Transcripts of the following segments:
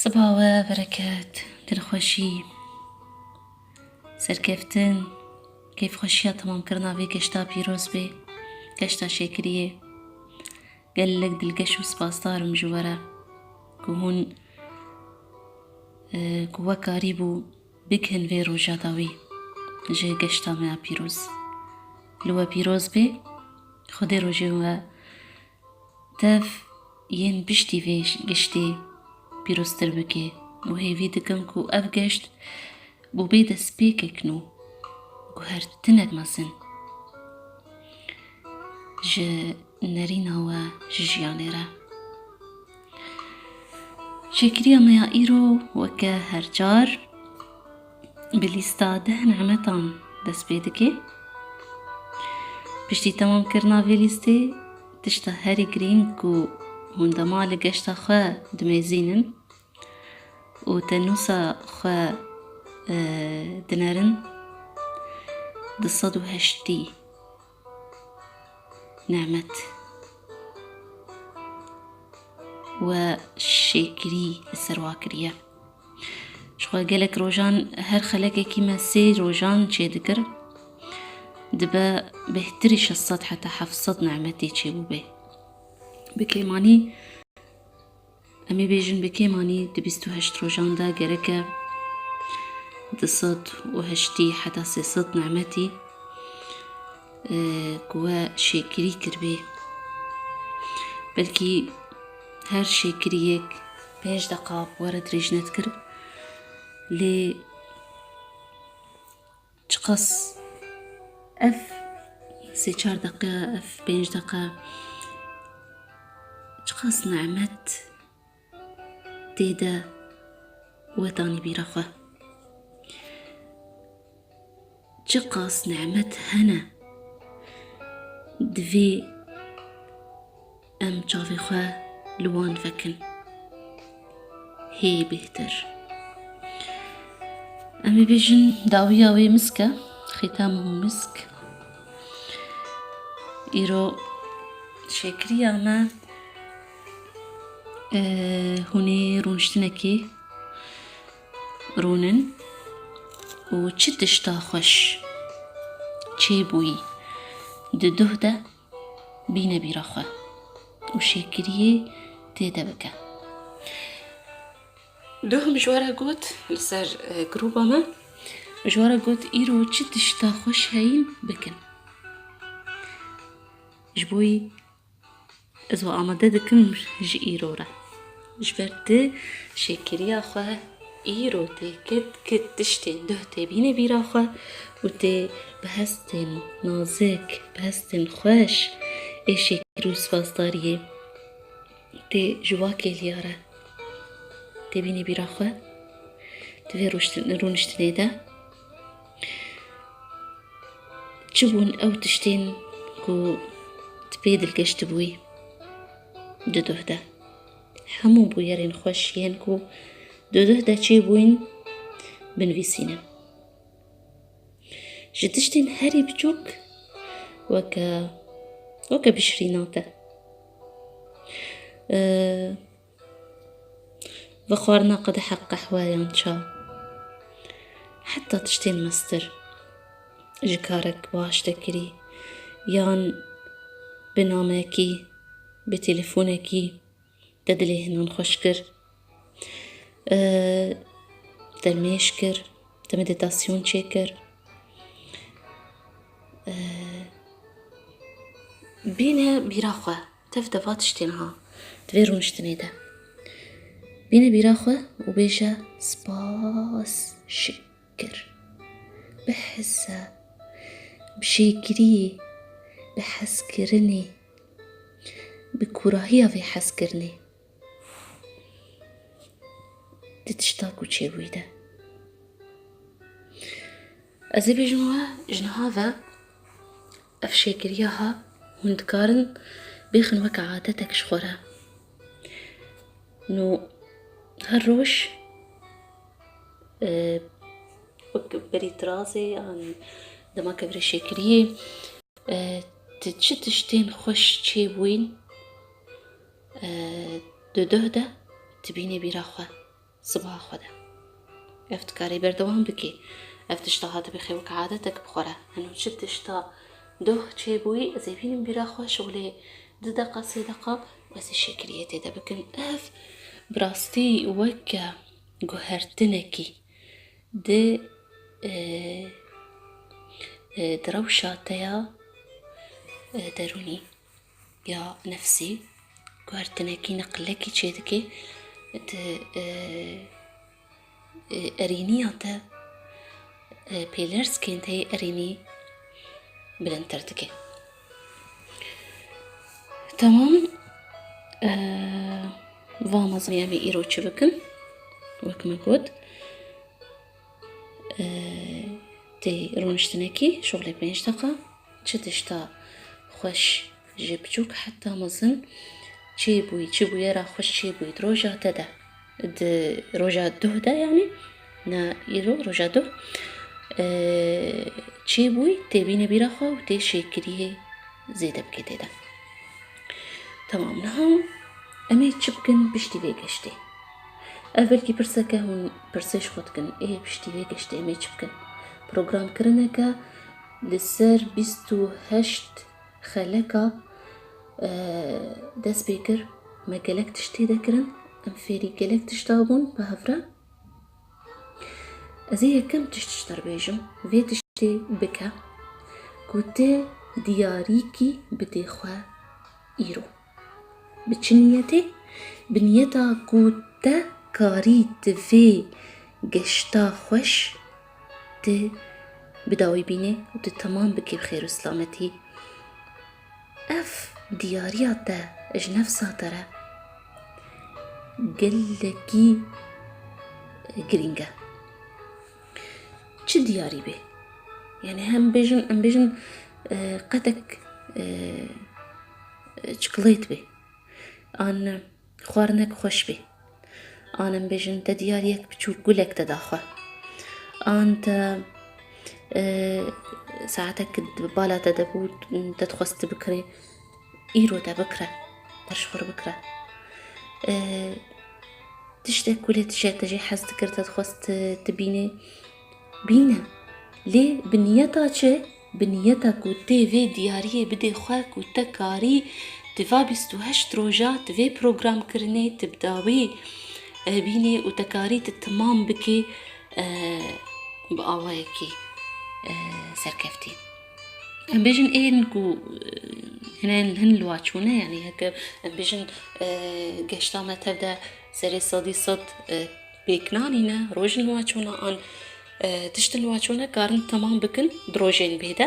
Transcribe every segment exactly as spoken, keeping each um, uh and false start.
Siba we bereket, dilxweşî, serkeftin, keyfxweşiya temamkirina vê geşta pîroz bê, geşta şêkiriyê. Gelek dilgeş û spasdar im ji we re ku hûn, e, ku we karîbû bigihin vê roja dawî ji geşta me ya pîroz. Li we pîroz bê, Xwedê rojên we tev yên piştî vê giştê pîroztir bike û hêvî dikim ku ev geşt bû bê destpêkek nû, guhertinek mezin ji nerîna we ji jiyanê re. Şêkiriya me ya îro weke her car bi lîsta deh nimetan dest pê dike. Piştî temamkirina vê lîstê, tişta herî girîng ku hûn dema li geşta xwe dimêzînin û te nûsa xwe, e, dinerin, du sed û heştî nemet we şêkirî li ser wa kiriye. Ji xwe gelek rojan her xelekekî me sê rojan çêdikir, dibe bêhtirî şeş sed heta heft sed nemetê çêbûbê. Bi kêmanî, em ê bêjin bi kêmanî di bîst û heşt rojan de gereke du sed û heştî heta sê sed nemetî, e, ku we şêkirî kiribê. Belkî her şêkiriyek pênc deqa were dirêj nedikir, lê çiqas ev sê çar deqe, ev pênc deqe, çiqas nemet tê de we danî bîra xwe. Çiqas nemet hene, divê em çavê xwe li wan vekin. Hê bêhtir. Em ê bêjin dawiya wê misk e, xîtamuhu misk. Îro şêkiriya me, e, hûnê rûniştinekê rûnin û çi tişta xweş çêbûyî di duh de bîne bîra xwe û şêkiriyê tê de bike. Duh min ji we re got li ser, e, grûba me, min ji we re got, îro çi tişta xweş heyîn bikin. Ji bo wî ez we amade dikim ji îro re. Ji ber tu şêkiriya xwe îro tê kit kit tiştên duh tê bîne bîra xwe û tê bi hestên nazik, bi hestên xweş ê şêkir û spasdariyê tê ji wa kêliya re tê bîne bîra xwe. Di vê rûştin-, rûniştinê de çi bûn ew tiştên ku tu pê dilgeş dibûyî di duh de? Hemû bûyerên xweş yên ku di duh de çêbûyîn binivîsînin. Ji tiştên herî biçûk weke, weke bişirîna te. Ee, Vexwarina qedehek qehwe yan ça. Heta tiştên mestir. Ji karek baş te kirî, yan bi namekî, bi telefonekî te dilê hinan xweş kir. Ee, te nimêj kir, te meditasyon çêkir. Ee, bîne bîra xwe. Tev de va tiştên ha, di vê rûniştinê de. Bîne bîra xwe û bêje, spas, şikir. Bi hisa, bi şêkiriyê, bi hezkirinê, bi kûrahiya vê hezkirinê. Di tişta ku çêbûyî de. Ez ê bêjim we, ji niha ve ev şêkiriya ha, hûn dikarin bêxin weke adetek ji xwe re. Nû her roj, e, wek berî tirazê an dema ke vire şêkiriyê, e, tu çi tiştên xweş çêbûyîn, e, di duh de tu bînê bîra xwe. sibaha xwe de. Ev dikarî berdewam bikî. Ev tişta hatibî xêwik adetek bi xwe re. Heno çi tişta doh çêbûyî, ez ê bînim bîra xwe, şixulê du deqa, sê deqa û ez ê şêkiriyê tê de bikim. Ev bi rastî weke guhertinekî di, e, e, di rewşa te ya, e, derûnî ya nefsî, guhertinekî, neqilekî çêdike, di, e, e, erîniya te, e, pêlerzkên te yê erînî bilindtir dike. Temam, e, va mezin em ê îro çi bikin? Wek me got, e, tê rûniştinekî şixulê pênc deqa, çi tişta xweş ji biçûk heta mezin çêbûyî, çi bûyera xweş çêbûyî di roja te de, di roja duh de, yanî ne îro, roja duh, e, çêbûyî, tê bîne bîra xwe û tê şêkiriyê zêde bike tê de. Temam, niha em ê çi bikin piştî vê geştê? Ev belkî pirseke hûn pirsê ji xwe dikin, ê piştî vê geştê em ê çi bikin? Programkirineke li ser bîst û heşt xeleka, e, dest pê kir. Me gelek tişt tê de kirin, em fêrî gelek tişta bûn bi hev re. Ez ê yekem tişt ji te re bêjim, vê tiştê bike ku tu diyarîkî bidê xwe îro. Bi çi niyetê? Bi niyeta ku te karî di vê geşta xweş tu bi dawî bînê û tu temam bikî bi xêr û silametî. Ev diyariya te ji nefsa te re gelekî girîng e. Çi diyarî bê? Yanî hem bêjin, em bêjin, e, qetek, e, çikolêt bê. An xwarinek xweş bê. An em bêjin te diyariyek biçûk gulek te da xwe. An te, e, saetek di bala te de bû, te dixwest tu bikirê, îro te bikire, te ji xwe re bikire. E, tiştek ku lê tu jê, te jê hez dikir, te dixwest tu, tu bînê, bîne. Lê bi niyeta çi? Bi niyeta ku tê vê diyariyê bidê xwe ku te karî di va bîst û heşt roja, di vê programkirinê tu bi dawî, e, bînî û te karî tu timam bikî, e, bi awayekî, e, serkeftî. Em bêjin ên ku, e, hine hin li wa çûne, yanî heke em bêjin, e, geşta me tev de serê sedî sed, e, pêk nanîne, rojin li wa çûne an, e, tiştin li wa çûne, karin temam bikin di rojên bê de,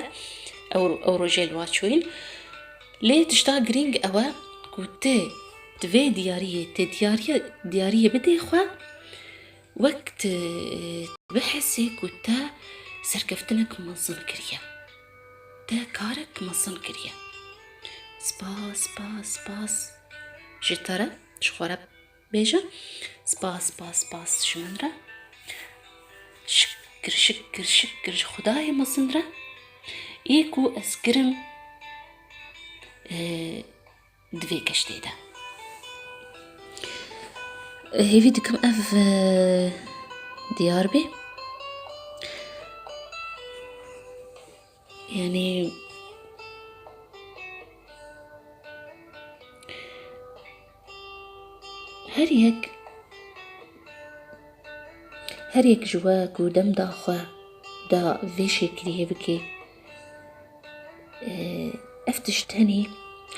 ew, ew rojê li wa çûyîn. Lê tişta girîng ew e ku tu di vê diyariyê, tê diyariye, diyariyê bidê xwe, wek tu bihesê ku te serkeftinek mezin kiriye. Te karek mezin kiriye. Spas, spas, spas. Ji te re, ji xwe re bêje, spas, spas, spas ji min re. Şikir, şikir, şikir ji Xwedayê mezin re. Ê ku ez kirim, e, di vê geştê de. Hêvî dikim ev, e, diyar bê. Yanî her yek, her yek ji we ku dem da xwe da vê şêkiriyê bikê, e, ev tişt tenê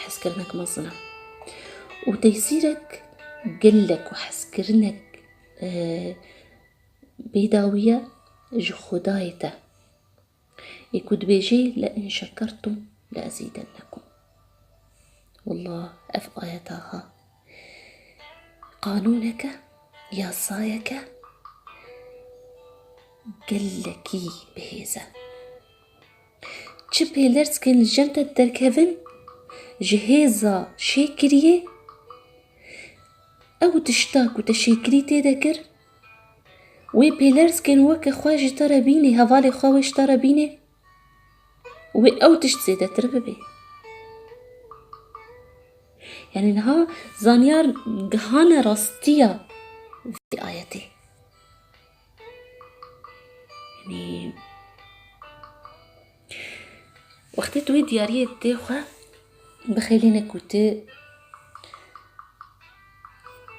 hezkirinek mezin e. Û tesîrek gelek û hezkirinek, e, bêdawî ye ji Xwedayê te. Ê ku dibêjê, "Le in şekertum le ezîdennekum." Wallah, ev ayeta ha qanûneke, yasayeke gelekî bihêz e. Çi pêlerzkên li cem te derkevin, ji hêza şêkiriyê, ew tişta ku te şêkirî tê de kir, wê pêlerzkên weke xwe ji te re bînê, hevalê xwe wê ji te re bînê, wê ew tişt zêdetir bibe. Yanî niha zanyar gihane rastiya vê ayetê. Yanî, wextê tu wê diyariyê didê xwe, bixêlîne ku tu,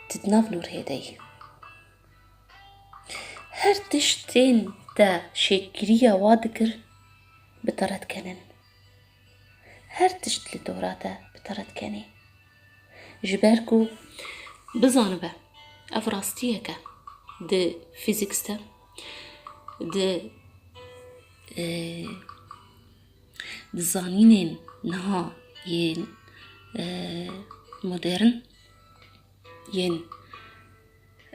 tu di nav nûrê de yî. Her tiştên te şêkiriya wa dikir, bi te re dikenin. Her tişt li dora te bi te re dikenê. Ji ber ku bizanibe, ev rastiyek e. Di physics de, di, e, di zanînên niha yên, e, modern, yên,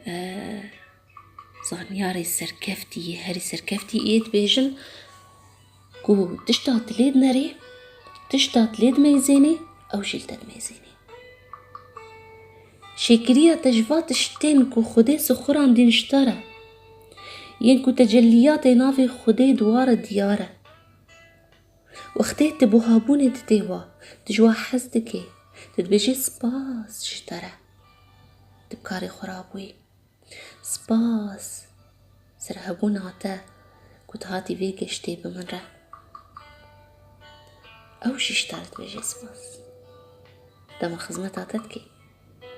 e, zanyarê serkeftî, herî serkeftî ê dibêjin ku tişta tu lê dinerê, tişta tu lê dimeyzênê, ew jî li te dimeyzênê. Şêkiriya te ji va tiştên ku Xwedê sixurandîn ji te re, yên ku tecelliyatê navê Xwedê di wa re diyar e. Wextê tu buhabûnê didê wa, tu ji wa hez dikê, tu dibêjê spas ji te re. Tu bi karê xwe rabûyî. Spas. Serhebûna te ku tu hatî vê geştê bi min re. Ew jî ji te re dibêje spas. Dema xizmeta te dike,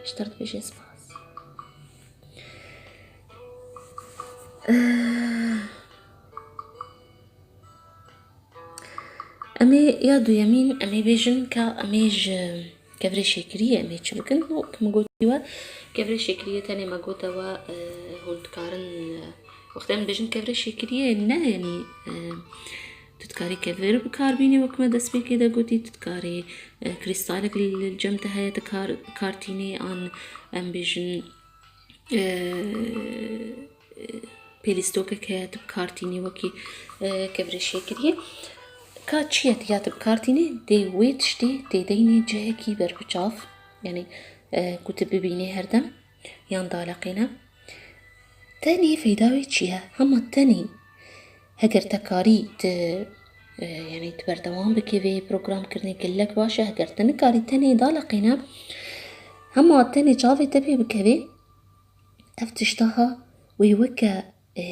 ji te re dibêje spas. Eh, Em ê ya duyemîn, em ê bêjin ka em ê ji kevirê şêkiriyê em ê çi bikin? Wek min gotî we, kevirê şêkiriyê tenê me gote we, e, hûn dikarin, e, wextê em bêjin kevirê şêkiriyê ne, yanî, e, tu dikarî kevir bi kar bînî, wek me destpêkê de gotî, tu dikarî, e, krîstalek li, li cem te heye, tu kar, bi kar tînî, an em bêjin, e, e, pêlîstokek heye, tu bi kar tînî wekî, e, kevirê şêkiriyê. Ka çi ye ya tu bi kar tînî, dê wê tiştê tê deynê cihekî berbiçav, yanî, e, ku tu bibînî herdem, yan daleqîne. Tenê feyda wê çi ye? Hema tenê heger te karî tu, e, yanî tu berdewam bikevê programkirinê gelek baş e. Heger tu nikarî tenê daleqîne, hema tenê çavê te pê bikevê, ev tişta ha wê weke, e,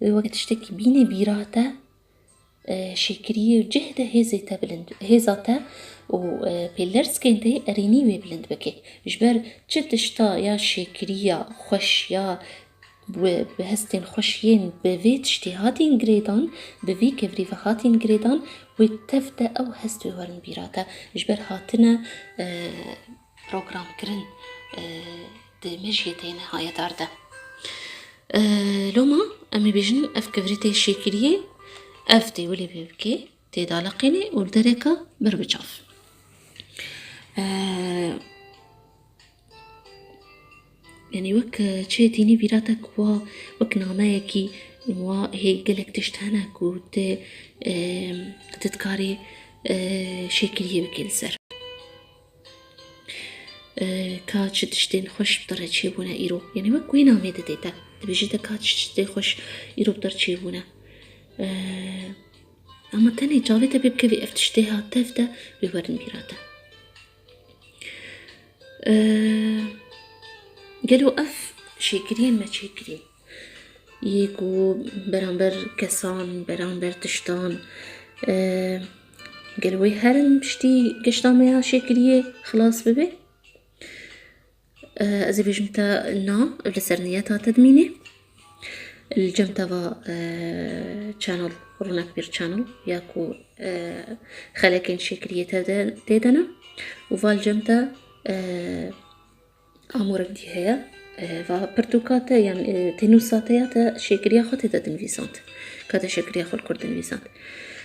wê weke tiştekî bîne bîra te, e, şêkiriyê û cih de hêzê te bilind, hêza te û, e, pêlerskên te yê erênî wê bilind bike. Ji ber çi tişta ya şêkiriya xweş ya bi, bi hestên xweş yên bi vê tiştê hatîn girêdan, bi vî kevirî ve hatîn girêdan, wê tev de ew hest wê werin bîra te. Ji ber hatine, e, programkirin, e, di mejiyê têneha ya dar de. E, loma em ê bêjin ev kevirê tê şêkiriyê, ev tê wilê pê bikê, tê daleqînê û li dereka berbiçav. E, Yanî wek, e, çi tînî bîra te ku wa wek nameyekî wa hê gelek tişt hene ku tu, e, tu dikarî, e, şêkiriyê bikî li ser. E, ka çi tiştên xweş bi te re çêbûne îro. Yanî wek wê namê didê te. Dibêjî te ka çi tiştê xweş îro bi te re çêbûne. E, Ama tenê çavê te pê bikevî ev tiştê ha tev de wê werin bîra te. Ee, gelo ev şêkiriyên me çêkirî yê ku beramber kesan, beramber tiştan, ee, gelo wê herin piştî geşta me ya şêkiriyê xilas bibe? Eh, ez ê bêjim te na, ev li ser niyeta te dimîne. Li cem te va, eh, channel, Ronak Pîr channel, ya ku, eh, xelekên şêkiriyê te de, tê de ne. Û va li cem te, eh, amûrek dî heye. Eh, va pirtûka te yan, eh, tênûsa te ya te şêkiriya xwe tê de dinivîsand. Ka te şêkiriya xwe li kur dinivîsand.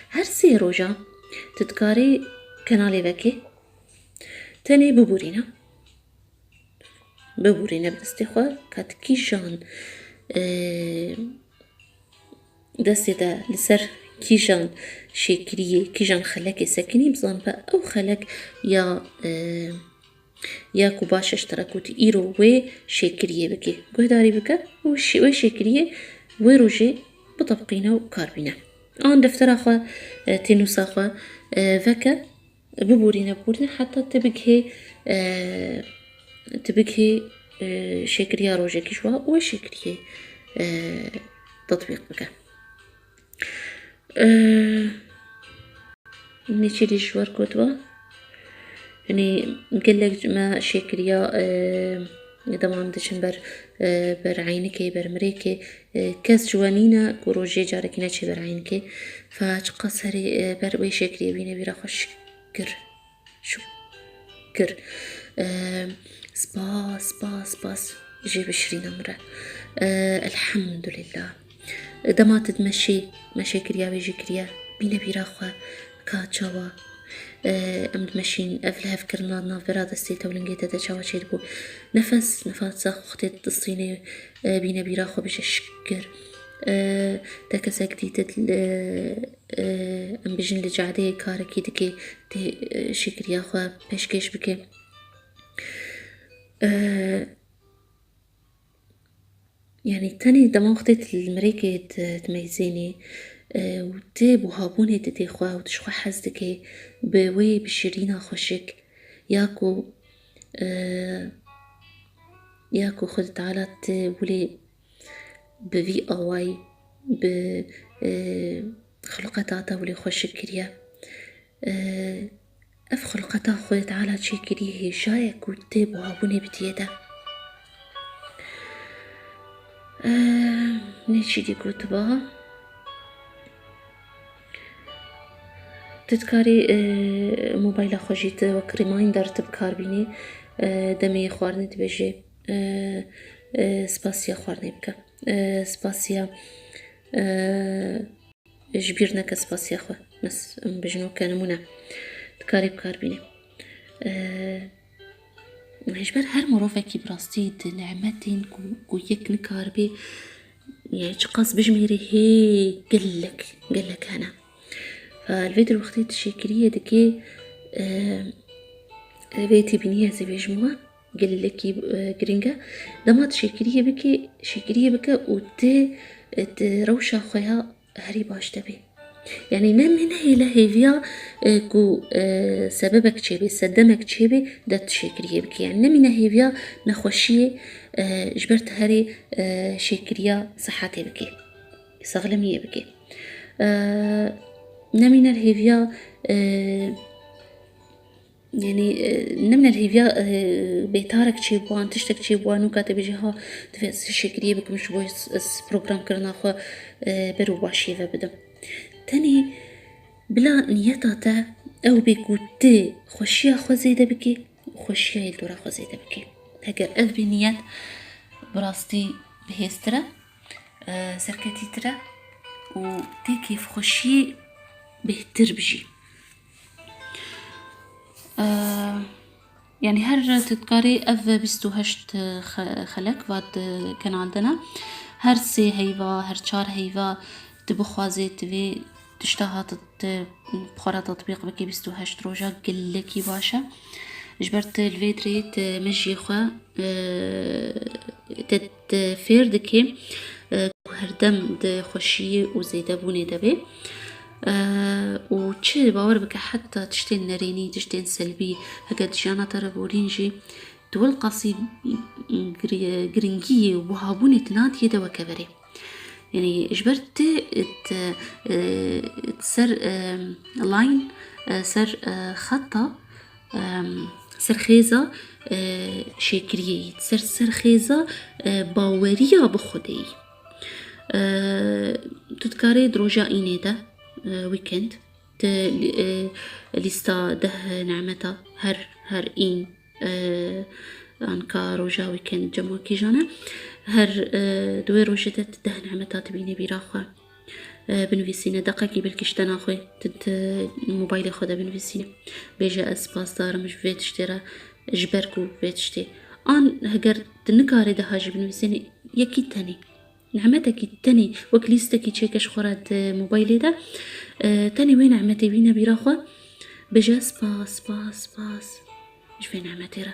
Her sê roja tu dikarî kenalê vekê tenê bibûrîne. Bibûrîne bi destê xwe, ka tu kîjan, e, destê de li ser kîjan şêkiriyê, kîjan xelekê sekinî, bizanibe ew xelek ya, e, ya ku baş e ji te re ku tu îro wê şêkiriyê bikî. Guhdarî bike û şê-, wê şêkiriyê wê rojê bitebiqîne û kar bîne. An deftera xwe, e, tênûsa xwe, e, veke. Bibûrîne, bibûrîne heta tu bigihê, e, tu bigihê, şêkiriya rojekî ji we û wê şêkiriyê, e, tatbîq bike. E, Nêçîrî ji wer gotiba. Yanî gelek me şêkiriya, e, dema em diçin ber, e, ber eynikê, ber mirêkê, e, kes ji we nîne ku rojê carekî neçê ber eynikê. Fe çiqas herî, e, ber wê şêkiriyê bîne bîra xwe, şikir. Şikir. E, spas, spas, spas. Jê bişirîne min re. E, elhamdulillah. Dema tu dimeşî, meşê kiriya wê jî kiriye. Bîne bîra xwe, ka çawa, e, em dimeşîn, ev lihevkirina di navbera destê te û lingê te de çawa çêdibû. Nefes, nefesa xwe tê distînê, e, bîne bîra xwe, bije şikir. E, te kesek dîtit, e, e, em bijin li cadeyê karekî dike, tê, e, şêkiriya xwe pêşkêş bike. E, Yanî tenê dema wextê tu li mirêkê di, dimeyzênî, e, û tu buhabûnê didê xwe û tu ji xwe hez dikê, bi wê bişirîna xweşik, ya ku, e, ya ku Xwedê Teala tu wilê bi vî awayî, bi, e, xilqeta te wilê xweşik kiriye. E, ev xilqeta Xwedê Teala çêkirî hêja ye ku tê buhabûnê bidiyê de. E, nê çî dî gotiba? Tu dikarî, e, mobayla xwe jî tu wek reminder tu bi kar bînî, e, demê xwarinê dibêjê, e, e, spasiya xwarinê bike. E, spasiya, e, ji bîr neke spasiya xwe. Mes-, em bijin weke nimûne. Dikarî bi kar bînî. E, ji ber her mirovekî bi rastî di nimetên ku, ku yek nikaribê, yani çiqas bijmêrê hê gelek, gelek hene. Fa li vê derwextê tu şêkiriyê dikê, e, vê têbînî ez ê bêjim we, gelekî, e, giring e. Dema tu şêkiriyê bikê, şêkiriyê bike û tu, e, di rewşa xwe ya herî baş de bê. Yani ne, ne hêle hêviya, e, ku, e, sebebek çêbê, sedemek çêbê de tu şêkiriyê bikê. Yani nemîne hêviya nexweşiyê, e, ji ber tu herê, e, şêkiriya sihetê bikê, saxlemiyê bikê. E, nemîne hêviya, e, Yanî, e, nemine li hêviya, e, bêtarek çêbû an, tiştek çêbû an, nûka te bêjî, ha, divê ez şêkiriyê bikim, ji bo ez, ez programkirina xwe, e, ber û başiyê ve bidim. Tenê bila niyeta te ew bê ku tu xweşiya xwe zêde bikî û xweşiya yê li dora xwe zêde bikî. Heger ev bê niyet, bi rastî bihêztir e, e, serketîtir e û tê kêfxweşiyê bêhtir bijî. E, yanî her tu dikarî ev bîst û heşt xe-, xelek va di kenal de ne. Her sê heyva, her çar heyva tu bixwazê tu vê tişta hate tu bi xwe re tetbîq bikî bîst û heşt roja gelekî baş e. Ji ber tu li vê dirê tu mejiyê xwe, e, te, te fêr dikê, e, ku herdem di xweşiyê û zêdebûnê de bê. E, û çi bawer bike heta tiştên nerênî, tiştên selbî, heke di jiyana te re borîn jî, tu wilqasî giri-, giringiyê û buhabûnê tu nadiyê de weke berê. Yanî ji ber tu, tu, e, ser, e, line, e, ser, e, xeta, e, ser xêza, e, şêkiriyê yî, ser, ser xêza, e, baweriya bi Xwedê yî. E, tu dikarê di roja înê de, e, weekend, tu, e, lîsta deh nemeta her, her în, e, anka roja weekend cema kîjan e. Her, e, di wê rojê de tu deh nemeta dibînî bîra xwe, e, binivîsîne. Deqekî belkî ji te naxwe, tu di mobaylê xwe de binivîsîne. Bêje, ez spasdar im ji vê tiştê re, ji ber ku vê tiştê. An heger tu nikarê deha jî binivîsîne, yekî tenê. Nimetekî tenê, wek lîstekî çêke ji xwe re di mobaylê de, e, tenê wê nimetê bîne bîra xwe, bêje, spas, spas, spas ji vê nimetê re.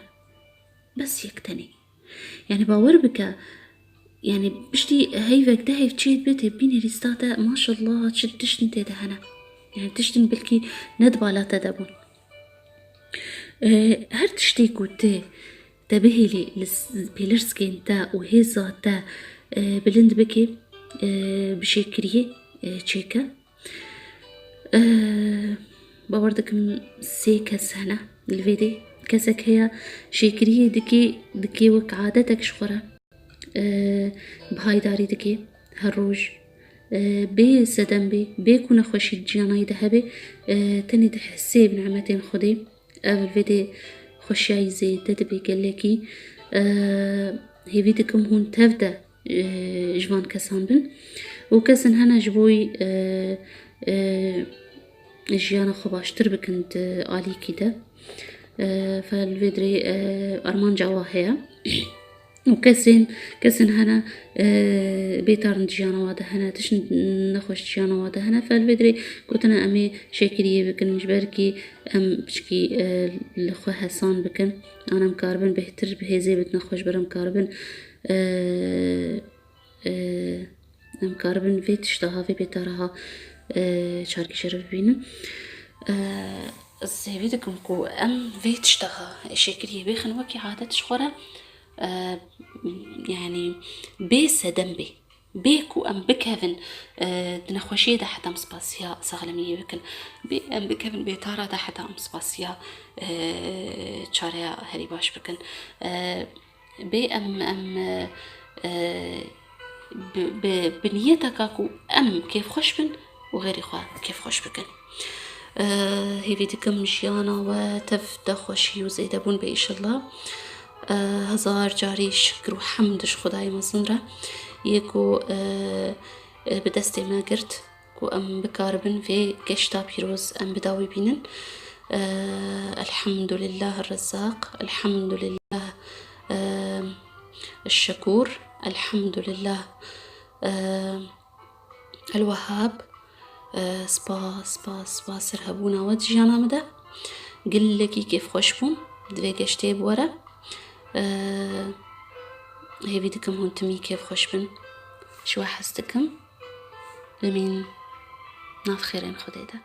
Bes yek tenê. Yani bawer bike, yani piştî heyvek, deh heyv çê dibe tê bînê lîsta te, maşallah, çi tiştin tê de hene. Yani tiştin belkî ne di bala te de bûn. E, her tiştê ku tu te bihêlî li s-, pêlirskên te û hêza te, e, bilind bikê, e, bi şêkiriyê, e, çêke. E, bawer dikim sê kes hene li vê dê. Kesek heye şêkiriyê dikê, dikê wek adetek ji xwe re, e, bi haydarî dikê her roj. E, bê sedem bê, bê ku nexweşî di jiyana wî de hebe, e, tenê dihesê bi nimetên Xwedê. Ev li vê dê xweşiya wî zêde dibe gelekî. E, hêvî dikim hûn tev de, e, ji van kesan bin. Û kesin hene ji bo wî, e, e, jiyana xwe baştir bikin di alîkî de. E, fe li vê dirê, e, armanca wa heye. Û kesên, kesin hene, e, bêtar di jiyana wa de hene, tişt nexweş di jiyana wa de hene. Fe li vê dirê gotine em ê şêkiriyê bikin, ji ber kî em piçkî, e, li xwe hesan bikin. An em karibin bêhtir bi hêzê bitin xwe, ji ber em karibin, e, e, em karibin vê tişta ha, vê bêtara ha, e, çarkî şerif bibînin. E, ez hêvî dikim ku em vê tişta ha şêkiriyê bêxin wekî adet ji xwe re, e, yanî bê sedem bê. Bê ku em bikevin, e, di nexweşiyê de heta em spasiya saxlemiyê bikin. Bê em bikevin bêtara de heta em spasiya, e, çareya herî baş bikin. E, bê em, em, e, e, bi, bi, bi niyeteka ku em kêfxweş bin û xêrê xwe kêfxweş bikin. E, hêvî dikim jiyana we tev de xweşî û zêdebûn be, îşillah. E, hezar carî şikir û hemd ji Xwedayê mezin re yê ku, e, e, bi destê me girt ku em bikaribin vê geşta pîroz em bi dawî bînin. E, Elhamdulillah Rezzaq, Elhamdulillah, e, Şekûr, Elhamdulillah, e, El-Wehhab. E, spas, spas, spas ser hebûna we di jiyana min de. Gelekî kêfxweş bûm di vê geştê bi we re. E, hêvî dikim hûn timî kêfxweş bin. Ji we hez dikim. Bimînin nav xêrên Xwedê de.